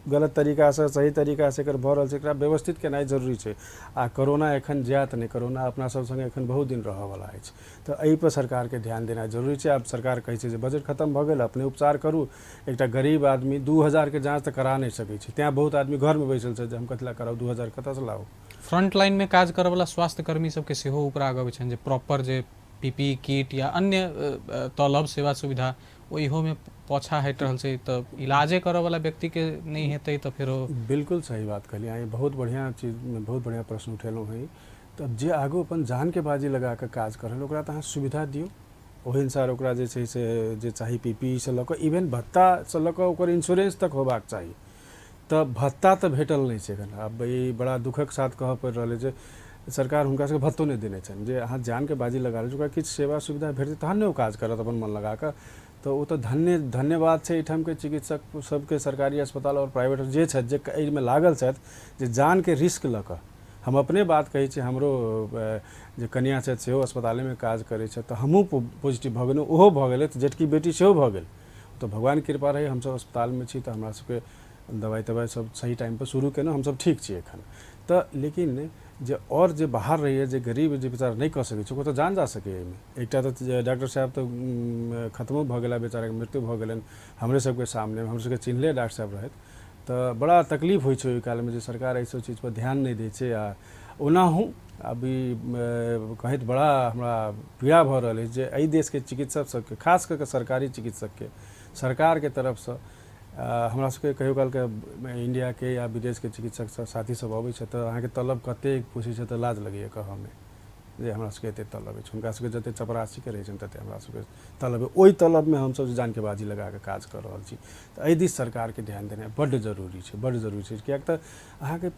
गलत तरीकासँ सही तरीकासँ एकर भऽ रहल छै, एकरा व्यवस्थित केनाइ जरूरी छै। आ कोरोना एखन जायत नहि, कोरोना अपना सब सङ्गे एखन बहुत दिन रहऽवला अछि, तऽ एहिपर सरकारके ध्यान देनाइ जरूरी छै। आब सरकार कहै छै जे बजट खतम भऽ गेल, अपने उपचार करू। एकटा गरीब आदमी 2000के जाँच तऽ करा नहि सकै छै, तेँ बहुत आदमी घरमे बैसल छै जे हम कथी लए कराउ, 2000 कतऽसँ लाउ। फ्रंट लाइनमे काज करऽवला स्वास्थ्यकर्मी सबके सेहो उपराग अबै छनि जे प्रॉपर जे पीपीई किट या अन्य तलब सेवा सुविधा ओहियोमे पाछा हटि रहल छै, तऽ इलाजे करऽवला व्यक्तिके नहि हेतै तऽ फेरो। बिल्कुल सही बात कहलियै अहाँ, बहुत बढ़िआँ चीज, बहुत बढ़िआँ प्रश्न उठेलहुँ हँ। तब जे आगू अपन जानके बाजी लगा कऽ काज कर रहल, ओकरा तऽ अहाँ सुविधा दियौ, ओहि अनुसार ओकरा जे छै से जे चाही पीपीई सँ लऽ कऽ इवेन भत्तासँ लऽ कऽ ओकर इंश्योरेंस तक होबाक चाही। तऽ भत्ता तऽ भेटल नहि छै एखन। आब ई बड़ा दुःखक साथ कहऽ पड़ि रहल अछि जे सरकार हुनका सबके भत्तो नहि देने छनि। जे अहाँ जानके बाजी लगा रहल छी, ओकरा किछु सेवा सुविधा भेटतै तहन ने ओ काज करत अपन मन लगा कऽ। तऽ ओ तऽ धन्यवाद छै एहिठामके चिकित्सक सबके, सरकारी अस्पताल आओर प्राइवेट जे छथि, जे एहिमे लागल छथि, जे जानके रिस्क लऽ कऽ। हम अपने बात कहै छी, हमरो जे कनिया छथि सेहो अस्पतालेमे काज करै छथि, तऽ हमहूँ पॉजिटिव भऽ गेलहुँ, ओहो भऽ गेलै, तऽ जेठकी बेटी सेहो भऽ गेल। तऽ भगवानके कृपा रहै, हमसब अस्पतालमे छी तऽ हमरा सबके दवाइ तवाइ सब सही टाइमपर शुरू केलहुँ, हमसब ठीक छी एखन तऽ। लेकिन जे आओर जे बाहर रहैए, जे गरीब जे बेचारा नहि कऽ सकै छै, ओकर तऽ जान जा सकैए एहिमे। एकटा तऽ डॉक्टर साहेब तऽ खत्मो भऽ गेला, बेचाराके मृत्यु भऽ गेलनि हमरे सबके सामने, हमरे सबके चिन्हले डॉक्टर साहेब रहथि। तऽ बड़ा तकलीफ होइ छै ओहि कालमे जे सरकार एहि सब चीजपर ध्यान नहि दै छै। आ ओनाहु अभी कहैत बड़ा हमरा पीड़ा भऽ रहल अछि जे एहि देशके चिकित्सक सबके, खास कऽ कऽ सरकारी चिकित्सकके, सरकारके तरफसँ हमरा सबके कहियो कालके इंडियाके या विदेशके चिकित्सक सब साथी सब अबै छै तऽ अहाँके तलब कतेक पूछै छै तऽ लाज लगैए कहऽमे जे हमरा सबके एते तलब अछि। हुनका सबके जते चपरासीके रहै छनि तते हमरा सबके तलब, ओहि तलबमे हमसब जानके बाजी लगाकऽ काज कऽ रहल छी। तऽ एहि दिस सरकारके ध्यान देनाइ बड्ड जरूरी छै, बड्ड जरूरी छै। किएक तऽ अहाँके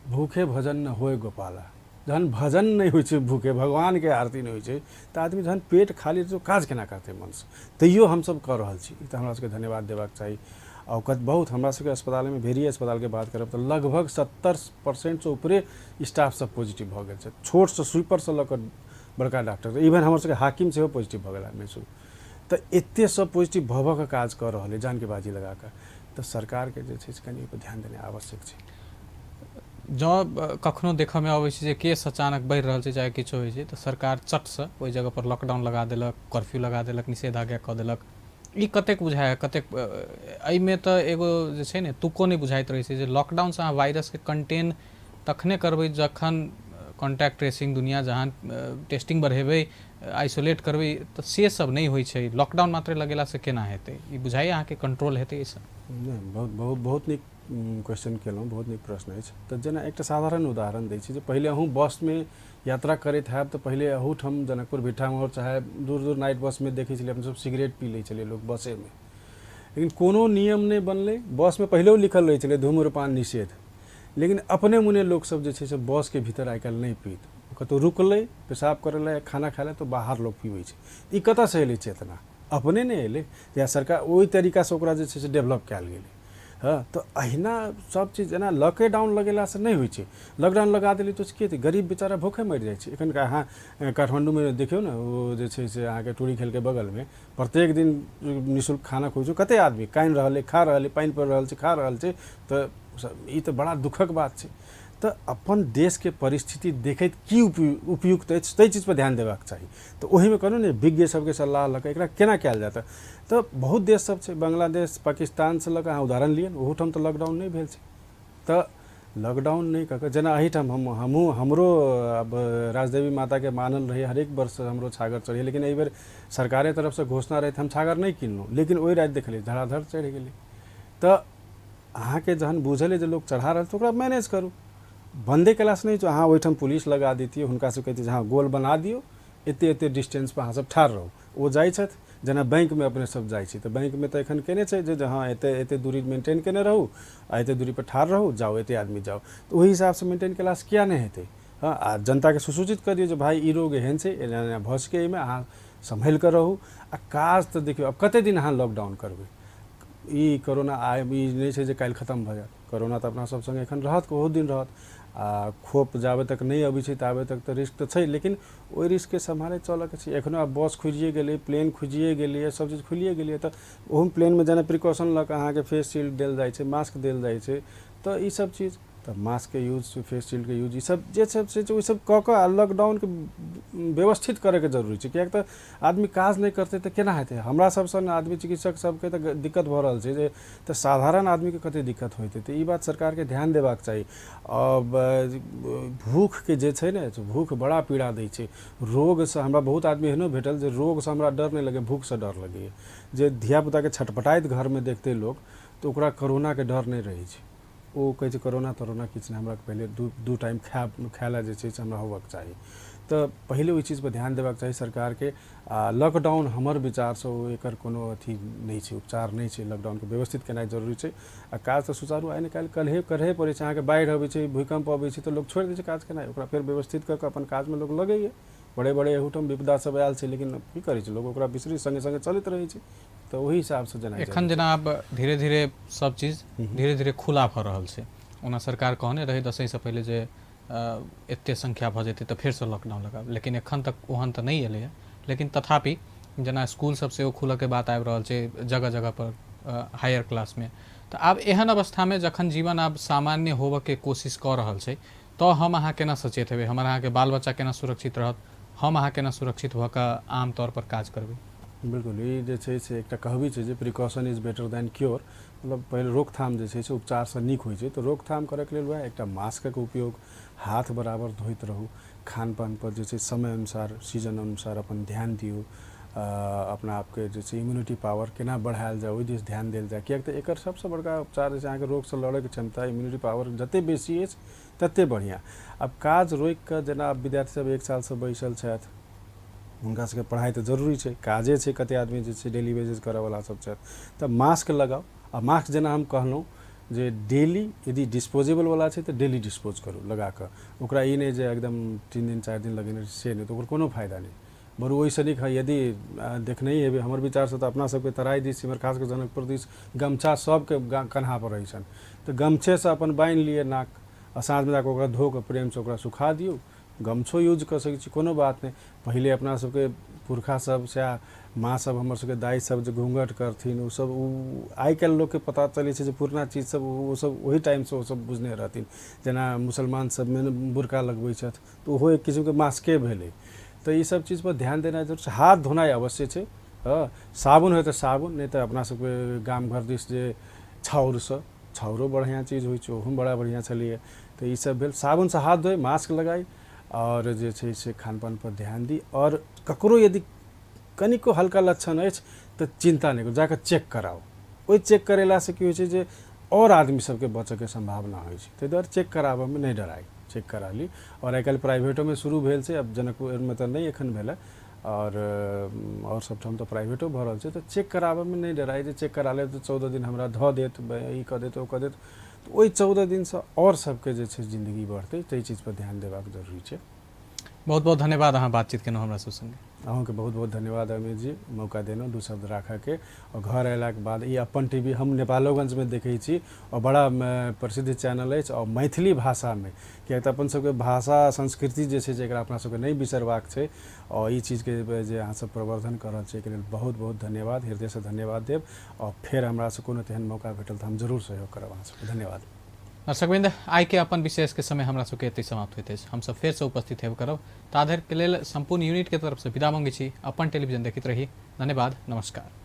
भूखे भजन न होय गोपाला, जहन भजन नहि होइ छै, भूखे भगवानके आरती नहि होइ छै, तऽ आदमी जहन पेट खाली रहै छै, काज केना करतै मनसँ? तैयो हमसब कऽ रहल छी, ई तऽ हमरा सबके धन्यवाद देबाक चाही। आ ओकर बहुत हमरा सबके अस्पतालमे, भेड़िया अस्पतालके बात करब तऽ लगभग 70%सँ उपरे स्टाफ सब पॉजिटिव भऽ गेल छै, छोटसँ स्वीपरसँ लऽ कऽ बड़का डॉक्टर, इवन हमर सबके हाकिम सेहो पॉजिटिव भऽ गेला मैसूर। तऽ एते सब पॉजिटिव भऽ भऽ कऽ काज कऽ रहल अइ जानके बाजी लगा कऽ। तऽ सरकारके जे छै से कनि ओहिपर ध्यान देनाइ आवश्यक छै। जँ कखनो देखऽमे अबै छै जे केस अचानक बढ़ि रहल छै, चाहे किछो होइ छै, तऽ सरकार चटसँ ओहि जगहपर लॉकडाउन लगा देलक, कर्फ्यू लगा देलक, निषेधाज्ञा कऽ देलक। ई कतेक बुझाइ, कतेक एहिमे तऽ एगो जे छै ने तुको नहि बुझाइत रहै छै जे लॉकडाउनसँ अहाँ वायरसके कंटेन तखने करबै जखन कॉन्टैक्ट ट्रेसिंग दुनिया जहान टेस्टिंग बढ़ेबै, आइसोलेट करबै, तऽ से सब नहि होइ छै। लॉकडाउन मात्र लगेलासँ केना हेतै? ई बुझाइए अहाँके कंट्रोल हेतै एहिसँ? नहि, बहुत बहुत बहुत नीक क्वेश्चन केलहुँ, बहुत नीक प्रश्न अछि। तऽ जेना एकटा साधारण उदाहरण दै छी जे पहिले अहूँ बसमे यात्रा करैत हैब तऽ पहिले अहूठाम जनकपुर भिट्ठामोड़ चाहे दूर दूर नाइट बसमे देखै छलियै अपने सब सिगरेट पी लै छलियै लोक बसेमे, लेकिन कोनो नियम नहि बनलै। बसमे पहिलेও लिखल रहै छलै धूम्रपान निषेध, लेकिन अपने मुने लोकसब जे छै से बसके भीतर आइ काल्हि नहि पीत, कतहु रुकलै पेशाब करै लए, खाना खाइ लए, तऽ बाहर लोक पीबै छै। ई कतऽसँ एलै चेतना? अपने नहि एलै या सरकार ओहि तरीकासँ ओकरा जे छै से डेवलप कयल गेलै? हँ, तऽ अहिना सब चीज एना लॉकेडाउन लगेलासँ नहि होइ छै। लॉकडाउन लगा देलियै तऽ की हेतै? गरीब बेचारा भूखे मरि जाइ छै। एखन अहाँ काठमाण्डूमे देखियौ ने, ओ जे छै से अहाँके टूरी खेलके बगलमे प्रत्येक दिन निःशुल्क खाना खुआबै छै, कते आदमी कानि रहल अइ, खा रहल अइ, पानि पड़ि रहल छै, खा रहल छै। तऽ ई तऽ बड़ा दुःखक बात छै। तऽ अपन देशके परिस्थिति देखैत की उपयुक्त अछि ताहि चीजपर ध्यान देबाक चाही। तऽ ओहिमे कहलहुँ ने विज्ञ सबके सलाह लऽ कऽ एकरा केना कयल जायत। तऽ बहुत देश सब छै, बांग्लादेश पाकिस्तानसँ लऽ कऽ अहाँ उदाहरण लिअ, ओहूठाम तऽ लॉकडाउन नहि भेल छै। तऽ लॉकडाउन नहि कऽ कऽ जेना एहिठाम हमहूँ हमरो अब राजदेवी माताके मानल रहै, हरेक वर्ष हमरो छागर चढ़ै, लेकिन एहिबेर सरकारे तरफसँ घोषणा रहै तऽ हम छागर नहि किनलहुँ, लेकिन ओहि राति देखलियै धड़ाधड़ चढ़ि गेलै। तऽ अहाँके जहन बुझल अइ जे लोक चढ़ा रहल तऽ ओकरा मैनेज करू, बन्दे केलासँ नहि। अहाँ ओहिठाम पुलिस लगा दैतियै, हुनका सबके कहितियै जे हँ गोल बना दियौ, एते एते डिस्टेंसपर अहाँ सब ठाढ़ रहू। ओ जाइ छथि, जेना बैंकमे अपने सब जाइ छी तऽ बैंकमे तऽ एखन केने छै जे हँ एते एते दूरी मेंटेन केने रहू आ एते दूरीपर ठाढ़ रहू, जाउ एते आदमी जाउ, तऽ ओहि हिसाबसँ मेंटेन केलासँ किया नहि हेतै? हँ, आ जनताके सुसूचित कऽ दियौ जे भाइ ई रोग एहन छै, एना एना भऽ सकै, एहिमे अहाँ सम्हलि कऽ रहू। आ काज तऽ देखियौ आब कते दिन अहाँ लॉकडाउन करबै? ई कोरोना आइ ई नहि छै जे काल्हि खतम भऽ जायत। कोरोना तऽ अपना सब सङ्गे एखन रहत, बहुत दिन रहत। आ खोप जाबे तक नहि अबै छै ताबे तक तऽ रिस्क तऽ छै, लेकिन ओहि रिस्कके सम्हारैत चलऽके छै। एखनो आब बस खुजिए गेलै, प्लेन खुजिए गेलैए, सब चीज खुलिए गेलैए, तऽ ओहूमे प्लेनमे जेना प्रिकॉशन लऽ कऽ अहाँके फेस शील्ड देल जाइ छै, मास्क देल जाइ छै, तऽ ई सब चीज तऽ मास्कके यूज, फेस शील्डके यूज, ई सब जे सब छै ओहि सब कऽ कऽ आ लॉकडाउनके व्यवस्थित करैके जरूरी छै। किएक तऽ आदमी काज नहि करतै तऽ केना हेतै? हमरा सब सन आदमी चिकित्सक सबके तऽ दिक्कत भऽ रहल छै, जे तऽ साधारण आदमीके कते दिक्कत होइत हेतै। ई बात सरकारके ध्यान देबाक चाही। अब भूखके जे छै ने, भूख बड़ा पीड़ा दै छै। रोगसँ हमरा बहुत आदमी एहनो भेटल जे रोगसँ हमरा डर नहि लगैए, भूखसँ डर लगैए। जे धियापुताके छटपटाइत घरमे देखतै लोक तऽ ओकरा कोरोनाके डर नहि रहै छै। ओ कहै छै कोरोना तोरोना किछु नहि, हमरा पहिले दू टाइम खाय लए जे छै से हमरा होबऽके चाही। तऽ पहिले ओहि चीजपर ध्यान देबाक चाही सरकारके। आ लॉकडाउन हमर विचारसँ ओ एकर कोनो अथी नहि छै, उपचार नहि छै। लॉकडाउनके व्यवस्थित केनाइ जरूरी छै। आ काज तऽ सुचारू आइ ने काल्हि कल्हे करहे पड़ै छै। अहाँके बाढ़ि अबै छै, भूकम्प अबै छै, तऽ लोक छोड़ि दै छै काज केनाइ, ओकरा फेर व्यवस्थित कऽ कऽ अपन काजमे लोक लगैए। बड़े बड़े एहूठाम विपदा सब आयल छै, लेकिन की करै छै लोक, ओकरा बिसरी सङ्गे सङ्गे चलैत रहै छै। तऽ ओहि हिसाबसँ जेना एखन जेना आब धीरे धीरे सब चीज धीरे धीरे खुला भऽ रहल छै। ओना सरकार कहने रहै दसैँसँ पहिले जे एते संख्या भऽ जेतै तऽ फेरसँ लॉकडाउन लगाब, लेकिन एखन तक ओहन तऽ नहि एलैए। लेकिन तथापि जेना स्कूल सब सेहो खुलऽके बात आबि रहल छै जगह जगह पर हायर क्लासमे। तऽ आब एहन अवस्थामे जखन जीवन आब सामान्य होबऽके कोशिश कऽ रहल छै तऽ हम अहाँ केना सचेत हेबै, हमर अहाँके बाल बच्चा केना सुरक्षित रहत, हम अहाँ केना सुरक्षित भऽ कऽ आमतौर पर काज करबै? बिल्कुल, ई जे छै से एकटा कहबी छै जे precaution is better than cure. मतलब पहिले रोकथाम जे छै से उपचारसँ नीक होइ छै। तऽ रोकथाम करैके लेल वएह एकटा मास्कके उपयोग, हाथ बराबर धोइत रहू, खान पानपर जे छै समय अनुसार सीजन अनुसार अपन ध्यान दियौ, अपना आपके जे छै इम्यूनिटी पावर केना बढ़ायल जाय ओहि दिस ध्यान देल जाय। किएक तऽ एकर सबसँ बड़का उपचार जे छै अहाँके रोगसँ लड़ैके क्षमता, इम्यूनिटी पावर जतेक बेसी अछि ततेक बढ़िआँ। आब काज रोकि कऽ जेना आब विद्यार्थी सब 1 सालसँ बैसल छथि, हुनका सबके पढ़ाइ तऽ जरूरी छै, काजे छै, कते आदमी जे छै डेली वेजेस करऽवला सब छथि, तऽ मास्क लगाउ। आ मास्क जेना हम कहलहुँ जे डेली यदि डिस्पोजेबलवला छै तऽ डेली डिस्पोज करू लगा कऽ, ओकरा ई नहि जे एकदम 3 दिन 4 दिन लगेने से नहि, तऽ ओकर कोनो फायदा नहि। बरु ओहिसँ नीक है यदि देखने ही हेबै, हमर विचारसँ तऽ अपना सबके तराइ दिस इम्हर खास कऽ जनकपुर दिस गमछा सबके कन्हापर रहै छनि, तऽ गमछेसँ अपन बान्हि लिअ नाक आ साँझमे जाकऽ ओकरा धो कऽ प्रेमसँ ओकरा सुखा दियौ। गमछो यूज कऽ सकै छी, कोनो बात नहि। पहिले अपना सबके पुरखा सब सएह माँ सब हमर सबके दाइ सब जे घूँघट करथिन ओ सब, ओ आइ काल्हि लोकके पता चलै छै जे पुरना चीज सब ओ सब ओहि टाइमसँ ओ सब बुझने रहथिन। जेना मुसलमान सबमे बुरका लगबै छथि तऽ ओहो एक किसिमके मास्के भेलै। तऽ ई सब चीजपर ध्यान देनाइ जरूरी छै। हाथ धोनाइ अवश्य छै, हँ साबुन होइ तऽ साबुन, नहि तऽ अपना सबके गाम घर दिस जे छाउरसँ, छाउरो बढ़िआँ चीज होइ छै, ओहोमे बड़ा बढ़िआँ छलैए। तऽ ई सब भेल, साबुनसँ हाथ धोइ, मास्क लगाइ आओर जे छै से खान पानपर ध्यान दी। आओर ककरो यदि कनिको हल्का लक्षण अछि तऽ चिन्ता नहि करू, जाकऽ चेक कराउ। ओहि चेक करेलासँ की होइ छै जे आओर आदमी सबके बचऽके सम्भावना होइ छै। ताहि दुआरे चेक कराबऽमे नहि डराइ, चेक करा ली। आओर आइ काल्हि प्राइवेटोमे शुरू भेल छै, आब जनकपुरमे तऽ नहि एखन भेलै, आओर सबठाम तऽ प्राइवेटो भऽ रहल छै। तऽ चेक कराबऽमे नहि डराइ जे चेक करा लेब तऽ 14 दिन हमरा धऽ देत, ई कऽ देत ओ कऽ देत। तऽ ओहि 14 दिनसँ आओर सबके जे छै जिन्दगी बढ़तै, ताहि चीजपर ध्यान देबाक जरूरी छै। बहुत बहुत धन्यवाद अहाँ बातचीत केलहुँ हमरा सब सङ्गे। अहूँके बहुत बहुत धन्यवाद अमित जी, मौका देलहुँ 2 शब्द राखऽके। आओर घर अयलाके बाद ई अपन टीवी हम नेपालोगंजमे देखै छी आओर बड़ा प्रसिद्ध चैनल अछि आओर मैथिली भाषामे, किएक तऽ अपन सबके भाषा संस्कृति जे छै एकरा अपना सबके नहि बिसरबाक छै। आओर ई चीजके जे अहाँ सब प्रवर्धन कऽ रहल छी एहिके लेल बहुत बहुत धन्यवाद, हृदयसँ धन्यवाद देब। आओर फेर हमरासँ कोनो तेहन मौका भेटल तऽ हम जरूर सहयोग करब अहाँ सबके। धन्यवाद। दर्शकवृन्द, आइ के अपन विशेष के समय हमरा सबके एतहि समाप्त होइत अछि। हमसब फेरसँ उपस्थित हेब करब, ताधरि के लेल संपूर्ण यूनिट के तरफ से विदा मांगै छी। अपन टेलीविजन देखैत रही। धन्यवाद, नमस्कार।